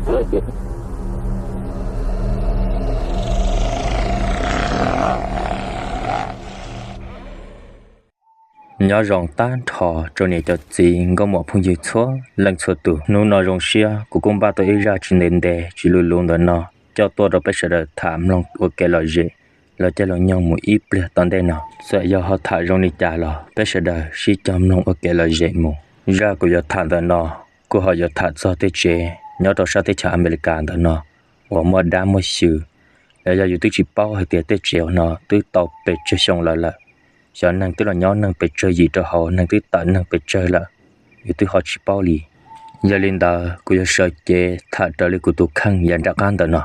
Nyob zoo tag nrho rau niam cov txiv nkauj muam phooj ywg txhua leej txhua tus. Hnub no zoo siab kuv kuj npaj tau ib zaj tsis ntev ntev tsis luv luv ntawm no coj tuaj rau peb sawv daws tham mloog ua kev lom zem los caij los nyoog mus ib pliag tom ntej no. Txawm yog ho tham zoo li cas los peb sawv daws sib cog mloog ua kev lom zem mus. Zaj kuv yuav tham ntawm no kuj ho yuav tham txog tej tsev nyob rau sab teb chaws Amelikas ntawm no uas muaj dab muaj xyw, los yog yus twb tsis paub hais tias tej tsev no twb tau pes tsawg xyoo lawm lawm. Xyov neeg twb los nyob neeg pes tsawg yim rau hauv, neeg twb tawm neeg pes tsawg lawm, yus twb ho tsis paub li. Yog li ntawd kuv yuav sawv cev tham raws li kuv tus kheej yav nram qab ntawm no.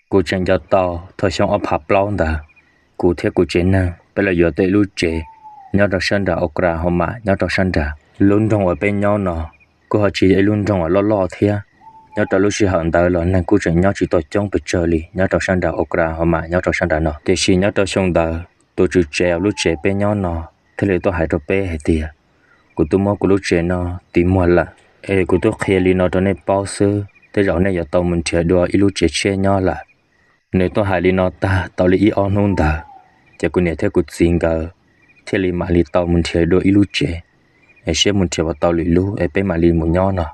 Kuv tseem nco tau thaum xyoo ob phav plaub ntawd, kuv thiab kuv tsev neeg peb los yuav tau ib lub tsev nyob rau sab nram Oklahoma nyob rau sab nrad. Lub nroog uas peb nyob no kuj ho tsis yog ib lub nroog uas loj loj thiab. Nyob rau lub sij hawm ntawd los neeg kuj tseem nyob tsis tau coob pes tsawg li nyob rau sab nram Oklahoma nyob rau sab nrad no. Tiam sis nyob rau xyoo ntawd tus tswv tsev uas lub tsev peb nyob no thiaj li tuaj hais rau peb hais tias kuv twb muab kuv lub tsev no tis muag lawm, es kuv twb qhia li no rau nej paub xwb, tej zaum nej yuav tau mus nrhiav dua ib lub tsev tshiab nyob lawm. Nws tuaj hais li no tag tau li ib ob hnub ntawd, ces kuv niam thiab kuv txiv nkawd thiaj li mam li tau mus nrhiav dua ib lub tsev, es seb mus nrhiav puas tau lwm lub es peb mam li mus nyob no.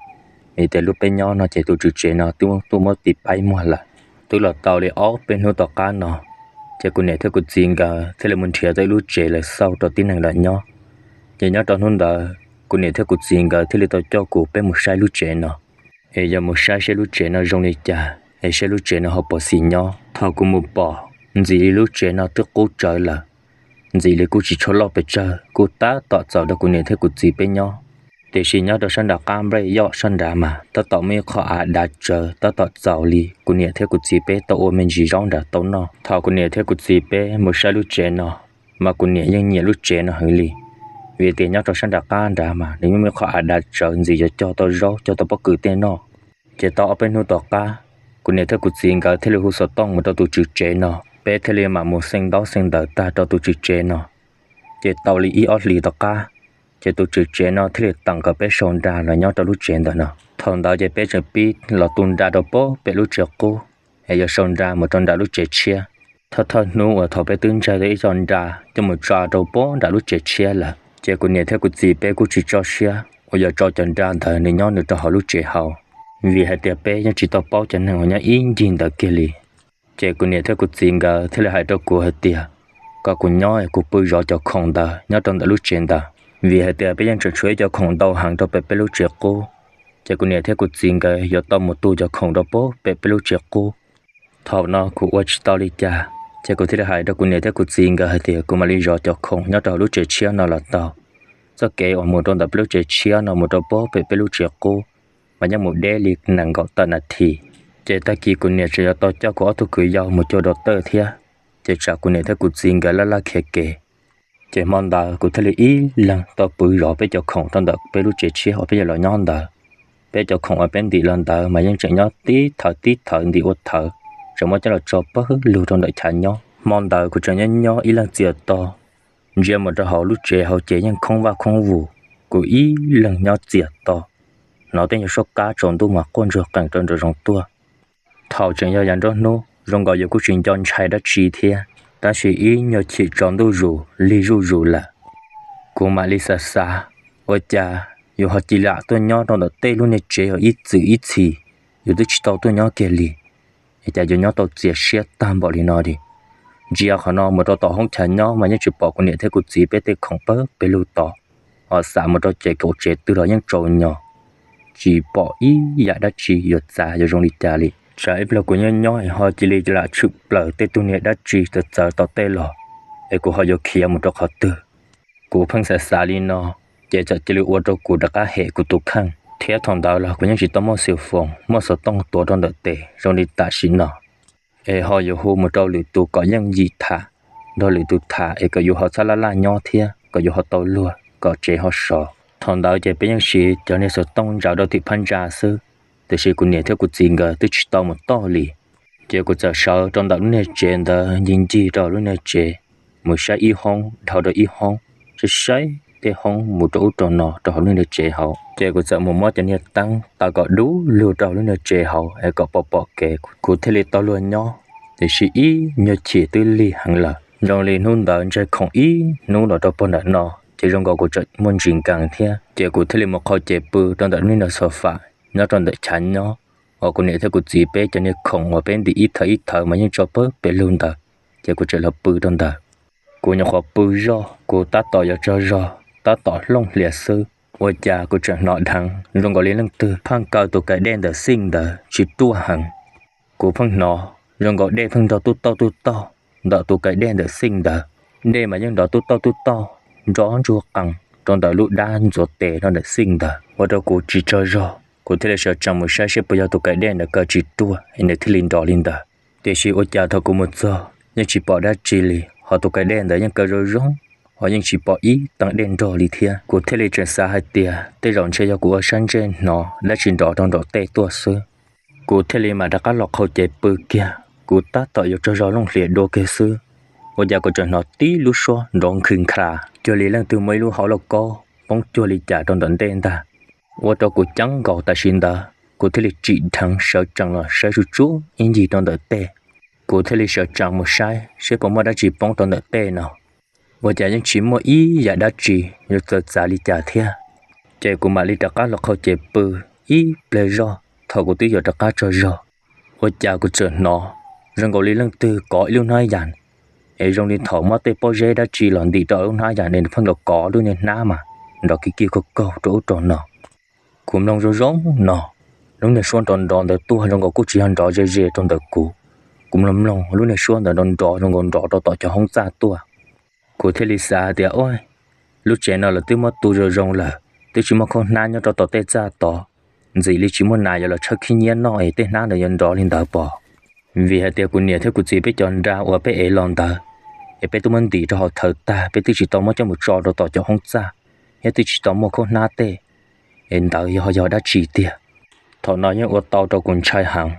Vim tias lub peb nyob no ces tus tswv tsev no twb tuaj muab tis paib muag lawm. Twb los tau li ob peb hnub tom qab no, ces kuv niam thiab kuv txiv nkawd thiaj li mus nrhiav tau ib lub tsev lawv xauj rau tib neeg lawm nyob. Ces nyob rau hnub ntawd kuv niam thiab kuv txiv nkawd thiaj li tau coj kuv peb mus saib lub tsev no, es yog mus saib seb lub tsev no zoo li cas, es seb lub tsev no ho puas xis nyob. Thaum kuv mus pom, ntxim li lub tsev no twb qub tsawv lawm, ntxim li kuj tsis tshua loj pes tsawg, kuj tab tom txaus rau kuv niam thiab kuv txiv peb nyob. Tiam sis nyob rau sab nram qab nplej yoj sab nrad mas tab tom muaj ib qho av dav tsawv tab tom txaus li kuv niam thiab kuv txiv peb tau ua me ntsis zaub nrad tau noj. Thaum kuv niam thiab kuv txiv peb mus saib lub tsev no, mas kuv niam yeej nyiam lub tsev no heev li, vim tias nyob rau sab nram qab nrad mas nws yeej muaj ib qho av dav tsawv ntxim yuav cog tau zaub cog tau pob kws tej noj. Ces tau ob peb hnub tom qab, kuv niam thiab kuv txiv nkawd thiaj li hu xov tooj mus rau tus tswv tsev no, peb thiaj li mam mus xee ntaub xee ntawv tag rau tus tswv tsev no. Ces tau li ib ob hlis tom qab, ces tus tswv tsev no thiaj li teem kom peb sau nra los nyob rau lub tsev ntawm no. Thaum ntawd ces peb tseem pib los tu nra rau pem lub tsev qub, es yuav sau nra mus rau nram lub tsev tshiab. Thawj thawj hnub uas thaum peb twb ntsaig tau ib co nra coj mus tso rau pem nram lub tsev tshiab lawm, ces kuv niam thiab kuv txiv peb kuj tsis tso siab uas yuav tso cov nra ntawd nws nyob nws rau hauv lub tsev hauv, vim hais tias peb yeej tsis tau paub cov neeg uas nyob ib ncig ntawd kiag li. Ces kuv niam thiab kuv txiv nkawd thiaj li hais rau kuv hais tias kom kuv nyob es kuv pw zov cov khoom ntawd nyob rau ntawm lub tsev ntawd, vim hais tias peb yeej tseem tshuav ib co khoom ntau heev rau pem peb lub tsev qub. Ces kuv niam thiab kuv txiv nkawd yuav tau mus tu cov khoom rau pem peb lub tsev qub. Thaum no kuv ua tsis tau li cas, ces kuv thiaj li hais rau kuv niam thiab kuv txiv nkawd hais tias kuv mam li zov cov khoom nyob rau hauv lub tsev tshiab no los tau. Txoj kev uas mus rau ntawm peb lub tsev tshiab no mus rau pem peb lub tsev qub mas yeej mus deb li nees nkaum tawm nas this. Ces tag kis kuv niam tseem yuav tau coj kuv ob tug kwv yau mus cuag doctor thiab, ces tsam kuv niam thiab kuv txiv nkawd laj laj khiav kev. Ces hmo ntawd kuv thiaj li ib leeg tau pw zov peb cov khoom rau ntawm peb lub tsev tshiab uas peb yuav los nyob ntawd. Peb cov khoom uas peb ntim los ntawd mas yeej tseem nyob tib thawv tib thawv ntim ua thawv, tseem muab coj los tso pawg lug rau ntawm chav nyob. Hmo ntawd kuv tseem nyob nyob ib leeg txias to, ntsia mus rau hauv lub tsev hauv ces yeej khoob vaj khoob vus, kuv ib leeg nyob txias to. Hnov tej nyuag suab qab tsaus ntuj mas quaj ntsuag qees rau nraum zoov tuaj. Thaum tseem yog yav nruab hnub zoo nkaus yus kuj tsis nco ntshai dab tsi thiab, tab sis ib nyuag chim tsaus ntuj zus lig zuj zus lawm, kuv mam li xav xav, ua cas yus ho cia li tuaj nyob rau ntawm tej lub niag tsev uas ib txwm ib txhis yus twb tsis tau tuaj nyob kiag li, es cas yuav nyob tau txias siab tag npaum li no li. Ntsia qhov no mus rau tom hoob chav nyob mas yeej tsis pom kuv niam thiab kuv txiv peb tej khoom pawg pes lug tod, ho xam mus rau ces kaum tsev twg los yeej tsaus nyos, tsis pom ib yam dab tsi yuav txav yuav zoo li cas li. Tsam ib pliag kuv nyob nyob es ho cia li lam tshwm plaws tej tug niag dab tsi txawv txawv tom tej los, es kuv ho yuav khiav mus rau qhov twg. Kuv pheej xav xav li no, ces txawm cia li ua rau kuv rov qab hem kuv tus kheej, thiab thaum ntawd los kuv yeej tsis tau muaj xis foos muaj xov tooj tuav rau ntawm tes zoo li tam sim no, es ho yuav hu mus rau lwm tus kom yeej yim tham, nrog lwm tus tham es kom yus ho txhob laj laj nyob thiab kom yus ho tau luag kom tsev ho sov. Thaum ntawd ces peb yeej siv cov niag xov tooj ntsaws rau tim phab ntsa xwb, tiam sis kuv niam thiab kuv txiv nkawd twb tsis tau mus toj li. Ces kuv txawm sawv rau ntawm lub niag tsev ntawd, ncig ncig rau lub niag tsev, mus saib ib hoob dhau rau ib hoob, saib saib tej hoob mus rau ub rau no rau hauv lub niag tsev hauv. Ces kuv txawm mus muab cov niag teeb taws kom dub lug rau lub niag tsev hauv es kom pom pom kev, kuv thiaj li tau luag nyob. Tiam sis ib nyuag chim twb lig heev lawm, zoo li hnub ntawd ntshe khoom ib hnub los rau pog ntawm no, ces zoo nkaus kuv tseem muaj ntsis nkees thiab. Ces kuv thiaj li mus qhau ces pw rau ntawm lub niag xo fam nyob rau ntawm chav nyob, uas kuv niam thiab kuv txiv peb cov niag khoom uas peb ntim ib thawv ib thawv mas yeej tso pawg pem lug ntawd, ces kuv tseem los pw rau ntawd. Kuv nyuam qhuav pw zoj, kuv tab tom yuav tsaug zog, tab tom hlooj hlias xwb, ua cas kuv tseem hnov dheev zoo nkaus li leej twg pheej kaw tus kais dej ntawm xij ntawd tsis ruaj heev. Kuv pheej hnov zoo nkaus dej pheej nrov tub tauj tub tauj ntawm tus kais dej ntawm xij ntawd. Dej mas yeej nrov tub tauj tub tauj nrov ntsuag qees rau ntawm lub dab ntxuav tes rau ntawm xij ntawd, ua rau kuv tsis tsaug zog. Kuv thiaj li sawv tsees mus saib seb puas yog tus kais dej ntawd kaw tsis ruaj es nws thiaj li nrov li ntawd. Tiam sis ua cas thaum kuv mus txog yeej tsis pom dab tsi li, ho tus kais dej ntawd yeej kaw zoo zoo, ho yeej tsis pom ib teev dej nrog li thiab. Kuv thiaj li tseem xav hais tias tej zaum ntshe yog kuv ua sab ntsej hnov dab tsi nrov rau nraum tej tuaj xwb. Kuv thiaj li mam rov qab los qhau ces pw kiag, kuv tab tom yuav tsaug zog hlooj hlias dua kiag xwb, ua cas kuv tseem hnov tib lub suab nrov nkhws nkhav cuag li leej twg muaj ib lub hauv lauj kaub poob cuag li cas rau ntawm ntej ntag. Ua rau kuv ceeb nkaus tam sim ntawd, kuv thiaj li tsim dheev sawv tsees los saib tsuj tsuab ib ncig rau ntawm tej. Kuv thiaj li sawv tsees mus saib seb puas muaj dab tsi poob rau ntawm tej no. Ua cas yeej tsis muaj ib yam dab tsi yuav txawv txav li cas thiab. Ces kuv mam li rov qab los qhau ces pw ib pliag zog, thaum kuv twb yuav rov qab tsaug zog, ua cas kuv txawm hnov zoo nkaus li leej twg kov ib lub hnab yas, es zoo li thaum muab tej pob zeb dab tsi los ntim rau lub hnab yas es nws pheej los kov lub niag hnab mas nrov kiv kiv kaug kaug rau ub rau no. Kuv mloog zoo zoo no, lub niag suab nrov nrov ntawd tuaj zoo nkaus kuj tsis yog nrov ze ze rau ntawm kuv. Kuv mloog mloog lub niag suab ntawd nrov nrov zoo nkaus nrov rau tom cov hoob txaj tuaj. Kuv thiaj li xav hais tias, Ua, lub tsev no lawv twb muab tu zoo zoo lawm, twb tsis muaj khaub hnab nyob rau tom tej txaj tod, ntxim li tsis muaj nas yuav los tshawb khib nyiab noj es tej hnab ntawd yuav nrov li ntawd pob. Vim hais tias kuv niam thiab kuv txiv peb cov nra uas peb ev los ntawd, es peb twb muab ntim rau hauv thawv tag, peb twb tsis tau muab coj mus tso rau tom cov hoob txaj, thiab twb tsis tau muaj khaub hnab tej, es ntawd yog ho yog dab tsi tiag. Thaum no yeej ua tau rau kuv ntshai heev,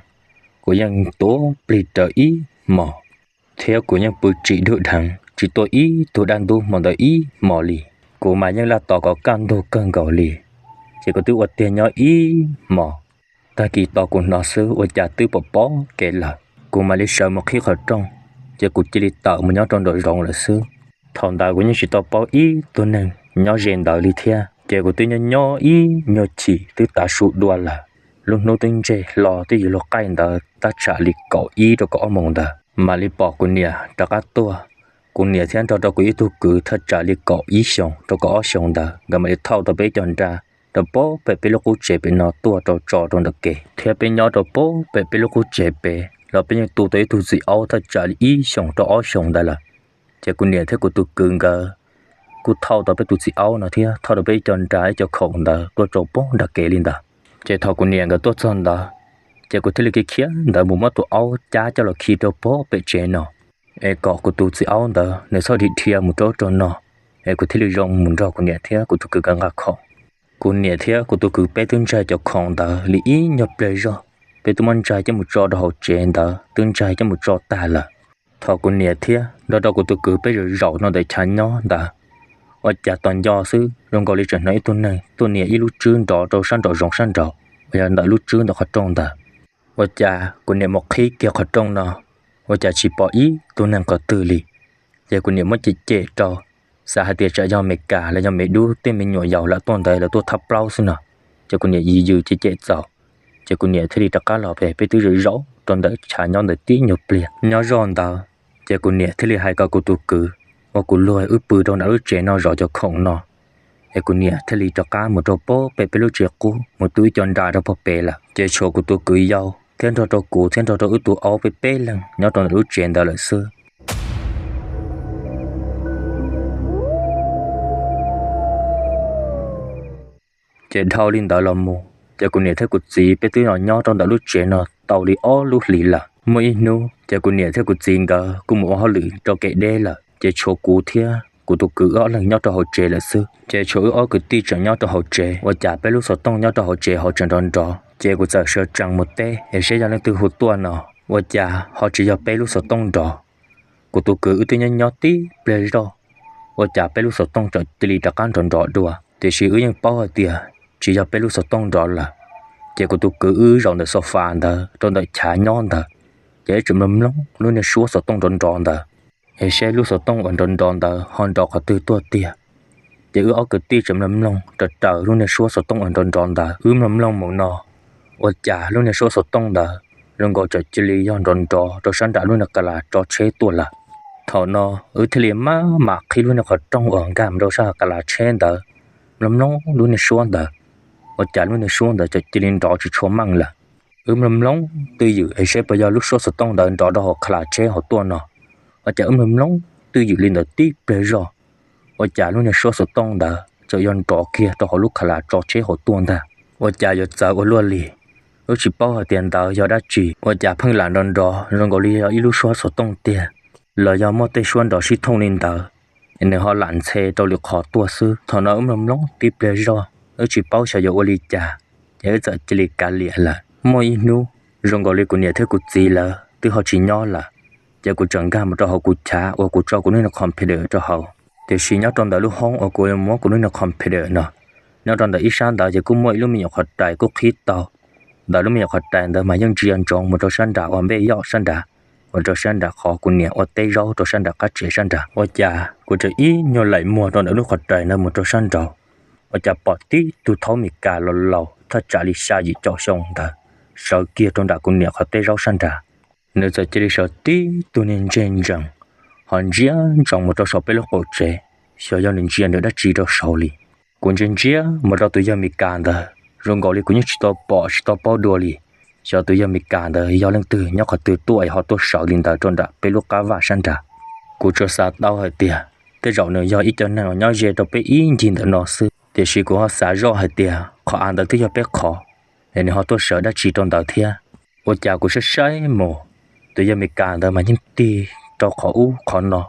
kuv yeej tuav plig raws ib hmos, thiab kuv yeej pw tsim dug dheev tsis tuaj ib tug dab ntub hmo ntawd ib hmos li. Kuv mas yeej laj tos kom kaj ntug kawg nkaus li, ces kuv twb ua tiag nyob ib hmos. Tag kis tos kuv hnov xwb ua cas twb pom pob kev lawm, kuv mam li sawv mus qhib qhov rooj, ces kuv cia li tawm mus nyob rau nraum zoov lawm xwb. Thaum ntawd kuv yeej tsis tau paub ib tug neeg nyob ze ntawd li thiab, ces kuv twb nyob nyob ib nyuag chim twb tav su dua lawm. Lub hnub twb ntseg hlo twb yuav luag qaij ntawd tab tsam li kaum ib rau kaum ob moos ntawd mam li pom kuv niam rov qab tuaj. Kuv niam thiab nrog rau kuv ib tug kwv thaj tsam li kaum ib xyoos rau kaum ob xyoos ntawd nkawd mam li thauj tau peb ib co nra rau pab pem peb lub qub tsev pem no tuaj rau tso rau ntawm kev, thiab peb nyob rau pab pem peb lub qub tsev pem los peb yeej tu tau ib tug txiv aub thaj tsam li ib xyoos rau ob xyoos ntawd lawm. Ces kuv niam thiab kuv tus kwv nkawd kuj thauj tau peb tus txiv aub no thiab thauj tau peb ib co nra ib co khoom ntawd tuaj tso poob nram kev li ntawd. Ces thaum kuv niam nkawd tuaj txog ntawd, ces kuv thiaj li khiav khiav ntawd mus muab tus aub cab coj los khi rau pab pem tsev no, es kom kuv tus txiv aub ntawd nws txhob dhia dhia mus rau ub rau no, es kuv thiaj li zoo mus nrog kuv niam thiab kuv tus kwv nkawd nqa khoom. Kuv niam thiab kuv tus kwv peb twb ntsaig cov khoom ntawd li ib nyuag pliag zog, peb twb muab ntsaig coj mus tso rau hauv tsev ntawd twb ntsaig coj mus tso tag lawm. Thaum kuv niam thiab nrog rau kuv tus kwv peb zaum zaum rau ntawm chav nyob ntawd, ua cas tos nco xwb zoo nkaus li tseem hnov ib tug neeg tuaj nias ib lub tswb nrov rau sab nraum zoov sab nraud uas yog ntawm lub tswb ntawm qhov rooj ntawd. Ua cas kuv niam mus qhib kiag qhov rooj no, ua cas tsis pom ib tug neeg qhov twg li. Ces kuv niam muab cem cem rau, xav hais tias tsam yog Amelikas los yog me dub tej me nyuam yaus lawv tuaj ntawd lawv tuaj thab plaub xwb no. Ces kuv niam yws yws cem cem txaus, ces kuv niam thiaj li rov qab los pem peb twb zaum zaum rau ntawm chav nyob ntawd tib nyuag pliag. Nyob zoj ntawd, ces kuv niam thiaj li hais kom kuv tus kwv ua kuv luag wb pw rau nram lub tsev no zov cov khoom no. Es kuv niam thiaj li rov qab mus rau pab pem peb lub tsev qub mus tu ib co nra rau pog pem lawm. Ces tshuav kuv tus kwv yau thiab nrog rau kuv thiab nrog rau wb tus aub peb peb leeg nyob rau ntawm lub tsev ntawd lawm xwb. Ces dhau li ntawd los mus, ces kuv niam thiab kuv txiv peb twb los nyob rau ntawm lub tsev no tau li ob lub hlis lawm. Muaj ib hnub ces kuv niam thiab kuv txiv nkawd kuj mus ua hauj lwm rau kev deb lawm, ces tshuav kuv thiab kuv tus kwv wb ob leeg nyob rau hauv tsev lawm xwb. Ces tshuav wb ob kwv tij tseem nyob rau hauv tsev, ua cas peb lub xov tooj nyob rau hauv tsev hauv tseem nrov nrov, ces kuv txawm sawv tsees mus teb es seb yog leej twg hu tuaj no. Ua cas ho tsis yog peb lub xov tooj nrov? Kuv tus kwv wb twb nyob nyob tib pliag zoj, ua cas peb lub xov tooj txawm cia li rov qab nrov nrov dua? Tiam sis wb yeej paub hais tias tsis yog peb lub xov tooj nrov lawm. Ces kuv tus kwv wb zaum ntawm sofa ntawd rau ntawm chav nyob ntawd, ces wb tseem mloog mloog lub niag suab xov tooj nrov nrov ntawd, es seb lub xov tooj uas nrov nrov ntawd ho nrov qhov twg tuaj tiag. Ces wb ob kwv tij tseem mloog mloog raws raws lub niag suab xov tooj uas nrov nrov ntawd, wb mloog mloog mus no, ua cas lub niag suab xov tooj ntawd zoo nkaus txawm cia li yog nrov nrov rau sab nram lub niag kas las tso tsheb tuaj lawm. Thaum no wb thiaj li maj mam qhib lub niag qhov rooj uas nkag mus rau sab kas las tsheb ntawd, mloog mloog lub niag suab ntawd, ua cas lub niag suab ntawd txawm cia li nrov tsis tshua meej lawm. Wb mloog mloog twj ywm es seb puas yog lub suab xov tooj ntawd nrov rau hauv kas las tsheb hauv tuaj no. Ua cas wb mloog mloog twj ywm li ntawd tib pliag zoj, ua cas lub niag suab xov tooj ntawd txawm yog nrov kiag rau hauv lub kas las tso tsheb hauv tuaj ntag. Ua cas yuav txawv ua luaj li, wb tsis paub hais tias ntawd yog dab tsi, ua cas pheej lam nrov nrov zoo nkaus li yog ib lub suab xov tooj tiag, los yog muaj tej suab nrov sib thooj li ntawd, es nws ho lam ntxhe rau lwm qhov tuaj xwb. Thaum no wb mloog mloog tib pliag zoj, wb tsis paub xyov yuav ua li cas, ces wb txawm cia li kav liam lawm. Muaj ib hnub zoo nkaus li kuv niam thiab kuv txiv lawv twb ho tsis nyob lawm, ces kuv tseem nkag mus rau hauv kuv chav uas kuv tso kuv lub niag computer rau hauv. Tiam sis nyob rau ntawm lub hoob uas kuv muab kuv lub niag computer no, nyob rau ntawm ib sab ntawd ces kuj muaj ib lub me nyuam qhov rais kuj qhib tau. Ntawm lub me nyuam qhov rais ntawd mas yeej ntsia ntsoov mus rau sab nram uas npej yoj sab nrad, mus rau sab nram qhov kuv niam ua teb zaub rau sab nram qab tsev sab nrad. Ua cas kuv tseem ib nyuag laim muag rau ntawm lub qhov rais ntawd mus rau sab nraud, ua cas pom tib tug thaub Mes Kas laus laus thaj tsam li xya yim caum xyoo ntawd sawv kiag rau nram kuv niam qhov teb zaub sab nrad. Nws txawm cia li sawv tib tug niag ntseg ntsees, ho ntsia ntsoov mus rau saum peb lub qaum tsev, xyov yog nws ntsia nws dab tsi rau saud li. Kuv ntsia ntsia mus rau tus yawg Mes Kas ntawd zoo nkaus li kuv yeej tsis tau pom tsis tau paub dua li, xyov tus yawg Mes Kas ntawd yog leej twg nyob qhov twg tuaj es ho tuaj sawv li ntawd rau nram peb lub qab vaj sab nrad. Kuv tsuas xav tau hais tias tej zaum nws yog ib co neeg uas nyob ze rau peb ib ncig ntawm no xwb, tiam sis kuv ho xav zoj hais tias qhov av ntawd twb yog peb qhov, es nws ho tuaj sawv dab tsi rau ntawd thiab. Ua cas kuv saib saib mus, tus yawg Mes Kas ntawd mas yeej tig rau qhov ub qhov no,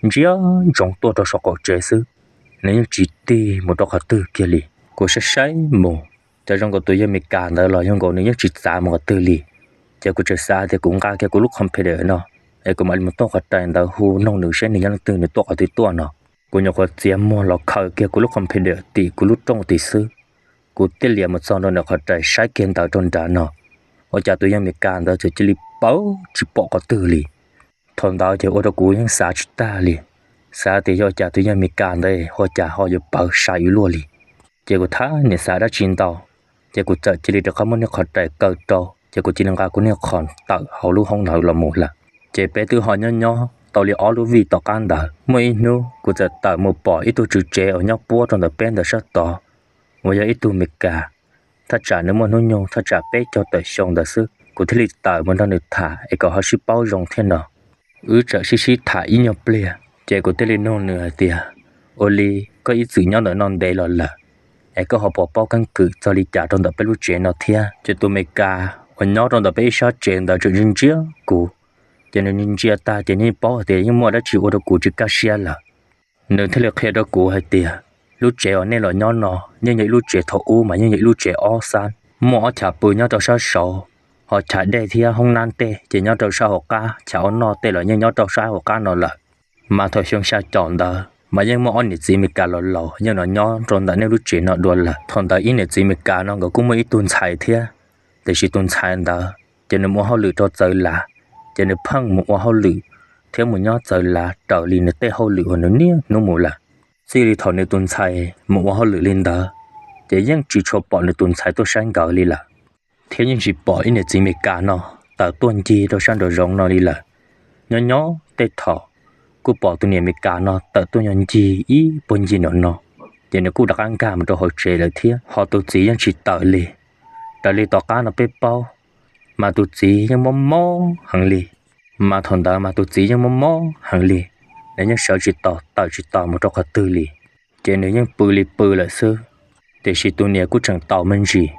ntsia ntsoov tuaj rau saum qaum tsev xwb, nws yeej tsis tig mus rau qhov twg kiag li. Kuv saib saib mus, cas zoo nkaus tus yawg Mes Kas ntawd los zoo nkaus nws yeej tsis txav mus qhov twg li. Ces kuv tseem xav tias kuv nqa kiag kuv lub computer no, es kuv mam li mus tom qhov rais ntawd hu noog nws seb nws yog leej twg nws tuaj qhov twg tuaj no. Kuv nyuam qhuav txiav muag los khaws kiag kuv lub computer tim kuv lub rooj tim xwb, kuv thiaj li mus txog rau ntawm qhov rais saib kiag ntawd rau nrad no, ua cas tus yawg Mes Kas ntawd txawm cia li pawv tsis pom qhov twg li. Thaum ntawd ces ua rau kuv yeej xav tsis tag li, xav tias yog cas tus yawg Mes Kas ntawd ua cas ho yuav pawv sai ua luaj li. Ces kuv thab niam xav dab tsi ntau, ces kuv txawm cia li rov qab muab niag qhov rais kaw rau, ces kuv cia li nqa kuv niag qhov tawm hauv lub hoob ntawd los mus lawm. Ces peb twb ho nyob nyob tau li ob lub vij tom qab ntawd, muaj ib hnub kuv txawm tawm mus pom ib tug tswv tsev uas nyob puab rau ntawm peb ntawm sab tod, uas yog ib tug Mes Kas, thaj tsam nws muaj hnub nyoog thaj tsam peb caug tawm xyoo ntawd xwb. Kuv thiaj li tawm mus nrog nws tham es kom ho sib paub zoo thiab no. Wb txawm sib sib tham ib nyuag pliag, ces kuv thiaj li nug nws hais tias, ua li koj ib txwm nyob ntawm no ntev los lawm, es koj ho puas paub keeb kwm txog li cas rau ntawm peb lub tsev no thiab? Ces tus Mes Kas uas nyob rau ntawm peb ib sab tsev ntawd tseem ntsia ntsia kuv, ces nws ntsia tag ces nws paub hais tias yeej muaj dab tsi ua rau kuv tsis kaj siab lawm. Nws thiaj li qhia rau kuv hais tias, lub tsev uas nej los nyob no yeej yog ib lub tsev thaum ub mas yeej yog ib lub tsev ob xab, muaj ob chav pw nyob rau sab saud, ho chav dej thiab hoob nab tej ces nyob rau sab hauv qab, chav ua noj tej los yeej nyob rau sab hauv qab no lawm. Mas thaum xyoo xya caum ntawd mas yeej muaj ob niam txiv Mes Kas laus laus yeej los nyob rau ntawm nej lub tsev no dua lawm. Thaum ntawd ib niam txiv Mes Kas no nkawd kuj muaj ib tug ntxhais thiab, tiam sis tus ntxhais ntawd ces nws mus ua hauj lwm rau txawv lav, ces nws pheej mus ua hauj lwm thiab mus nyob txawv lav raws li nws tej hauj lwm uas nws niaj hnub mus lawm. Txij li thaum nws tus ntxhais mus ua hauj lwm li ntawd, ces yeej tsis tshua pom nws tus ntxhais tuaj saib nkawd li lawm, thiab yeej tsis pom ib niam txiv Mes Kas no tawm tuaj ncig rau sab nraum zoov no li lawm. Nyob nyob tej thaum kuj pom tus niam Mes Kas no tawm tuaj nyob ncig ib puag ncig nraum no, ces nws kuj rov qab nkag mus rau hauv tsev lawm thiab, ho tus txiv yeej tsis tawm li. Raws li tom qab no peb paub, mas tus txiv yeej mob mob heev li. Mas thaum ntawd mas tus txiv yeej mob mob heev li, nws yeej sawv tsis tau tawm tsis tau mus rau qhov twg li, ces nws yeej pw li pw lawm xwb. Tiam sis tus niam kuj tseem tau me ntsis,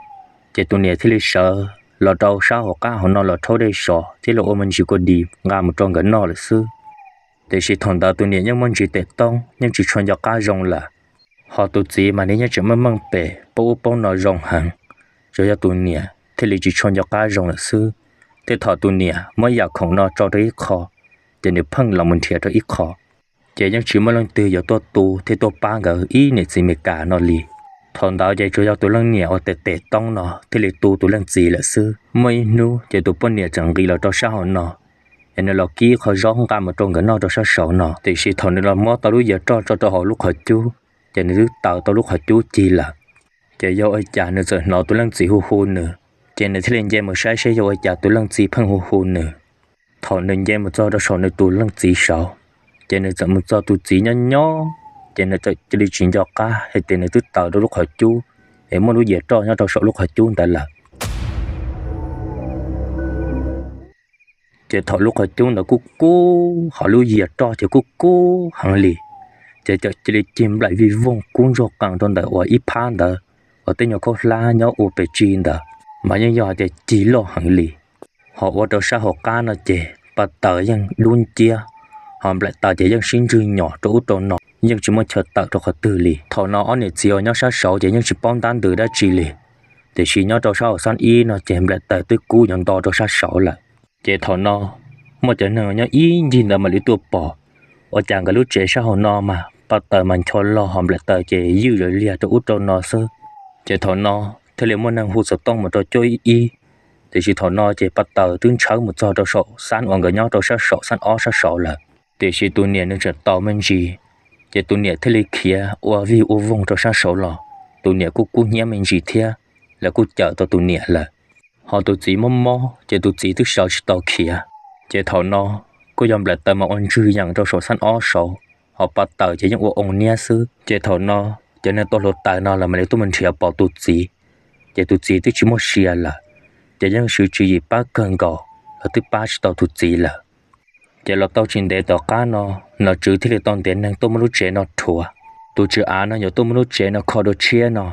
ces tus niam thiaj li sawv los rau sab hauv qab hauv no los rhaub dej sov thiab los ua me ntsis kua dis nqa mus rau nkawd noj lawm xwb. Tiam sis thaum ntawd tus niam yeej muaj ntsis tes toob yeej tsis tshua nco qab zoo lawm, ho tus txiv mas nws yeej tseem meej meej pem paub ub paub no zoo heev, tsuas yog tus niam thiaj li tsis tshua nco qab zoo lawm xwb. Thiab thaum tus niam muab yam khoom no tso rau ib qho, ces nws pheej los mus nrhiav rau ib qho, ces yeej tsis muaj leej twg yuav tuaj tu thiab tuaj pab nkawd ib niam txiv Amelikas no li. Thaum ntawd ces tsuas yog tus leej niam uas tes tes toob no thiaj li tu tus leej txiv lawm xwb. Muaj ib hnub ces tus poj niam txawm nqis los rau sab hauv no, es nws los kib qho zaub nqa mus rau nkawd noj rau sab saud no. Tiam sis thaum nws los muab tau lub yias roj tso rau hauv lub qhov cub, ces nws twb taws tau lub qhov cub cig lawm. Ces yog ua cas nws txawm hnov tus leej txiv hu hu nws, ces nws thiaj li nce mus saib seb yog ua cas tus leej txiv pheej hu hu nws. Thaum nws nce mus txog rau saum nws tus leej txiv saud, ces nws txawm mus txog tus txiv nyob nyob, ces nws txawm cia li tsis nco qab hais tias nws twb taws rau lub qhov cub, es muaj lub yias roj nyob rau saum lub qhov cub ntawd lawm. Ces thaum lub qhov cub ntawd kuj kub, hos lub yias roj ces kuj kub heev li, ces txawm cia li cig nplaim vij voog kub ntsuag qees rau ntawm uas ib phab ntawd uas tej nyuag khaub hlab nyob ua pes tsawg ntawd, mas yeej yog hais tias cig loj heev li. Hos ua rau sab hauv qab no ces pa taws yeej dub nciab, hos nplaim taws ces yeej sib ntswg nyos rau ub rau no, yeej tsis muaj chaw tawm rau qhov twg li. Thaum no ob niam txiv uas nyob sab saud ces yeej tsis paub ntab ntws dab tsi li, tiam sis nyob rau sab hauv xab ib no ces nplaim taws twb kub yuav nto rau sab saud lawm. Ces thaum no muaj cov neeg nyob ib ncig ntawd mam li tuaj pom, ua cas nkawd lub tsev sab hauv no mas pa taws mas ncho log hos nplaim taws ces ywj zom liag rau ub rau no xwb. Ces thaum no thiaj li muaj neeg hu xov tooj mus rau cuaj ib ib, tiam sis thaum no ces pa taws twb ntshawb mus txog rau saum xab uas nkawd nyob rau sab saum xab ob sab saud lawm. Tiam sis tus niam nws tseem tau me ntsis, ces tus niam thiaj li khiav ua vij ua voog rau sab saud los, tus niam kuj kub hnyiab me ntsis thiab, lawv kuj cawm tau tus niam lawm. Hos tus txiv mob mob ces tus txiv twb sawv tsis tau khiav. Ces thaum no kuj yog nplaim taws mas ua ntswg yees rau saum xab ob saud, hos pa taws ces yeej ua oo niab xwb. Ces thaum no cov neeg tuaj hluav taws no los mam li tuaj mus nrhiav pom tus txiv, ces tus txiv twb tsis muaj sia lawm, ces yeej swv tswv yim pab kawg nkaus los twb pab tsis tau tus txiv lawm. Ces los tau tsis ntev tom qab no, nom tswv thiaj li tau ntiav neeg tuaj muab lub tsev no rhuav. Tus tswv av no yuav tuaj muab lub tsev no kho dua tshiab no,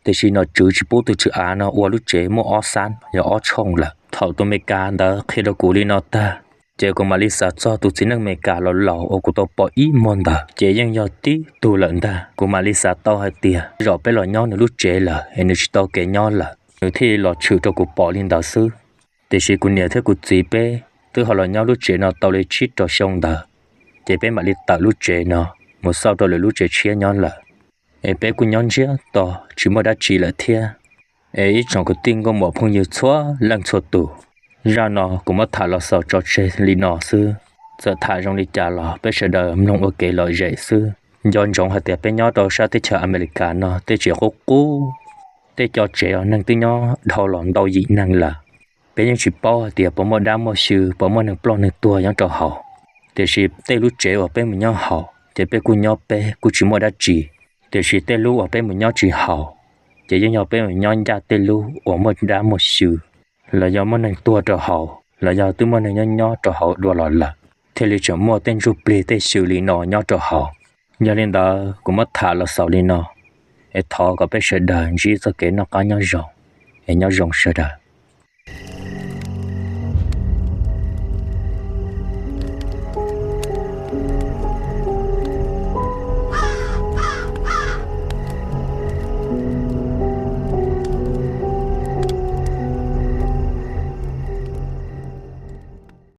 tiam sis nom tswv tsis pub tus tswv av no ua lub tsev muaj ob xab, yog ob tshooj lawm. Thaum tus Amelikas ntawd qhia rau kuv li no tag, ces kuv mam li xav txog tus txiv neej Amelikas laus laus uas kuv tau pom ib muag ntawd, ces yeej yog tib tug lawm ntag. Kuv mam li xav tau hais tias tej zaum peb los nyob nws lub tsev lawm es nws tsis tau kev nyob lawm, nws thiaj li los tshwm rau kuv pom li ntawd xwb. Tiam sis kuv niam thiab kuv txiv peb twb ho los nyob lub tsev no tau li tsib rau xyoo ntawd, ces peb mam li tawm lub tsev no mus xauj rau lwm lub tsev tshiab nyob lawm. Es peb kuj nyob ntsiag to tsis muaj dab tsi lawm thiab. Es ib tsoom kwv tij nkauj muam phooj ywg txhua leej txhua tus, zaj no kuv muab tham los xaus tso tseg li no xwb. Txawm tham zoo li cas los peb sawv daws mloog ua kev lom zem xwb. Nco ntsoov hais tias peb nyob rau sab teb chaws Amelikas no tej tsev qub qub, tej co tsev os neeg twb nyob dhau los ntau yim neeg lawm. Peb yeej tsis paub hais tias puas muaj dab muaj xyw, puas muaj neeg ploj neeg tuag nyob rau hauv. Tiam sis tej lub tsev uas peb mus nyob haus ces peb kuj nyob peb kuj tsis muaj dab tsi. Tiam sis tej lub uas peb mus nyob tsis haus, ces yeej yog peb mus nyob ncaj tej lub uas muaj dab muaj xyw, los yog muaj neeg tuag rau hauv, los yog twb muaj neeg nyob nyob rau hauv dua los lawm, thiaj li tseem muaj tej ntsuj plig tej xyw li no nyob rau hauv. Yog li ntawd kuv muab tham los xaus li no, es thov kom peb sawv daws ntsib txoj kev noj qab nyob zoo, es nyob zoo sawv daws.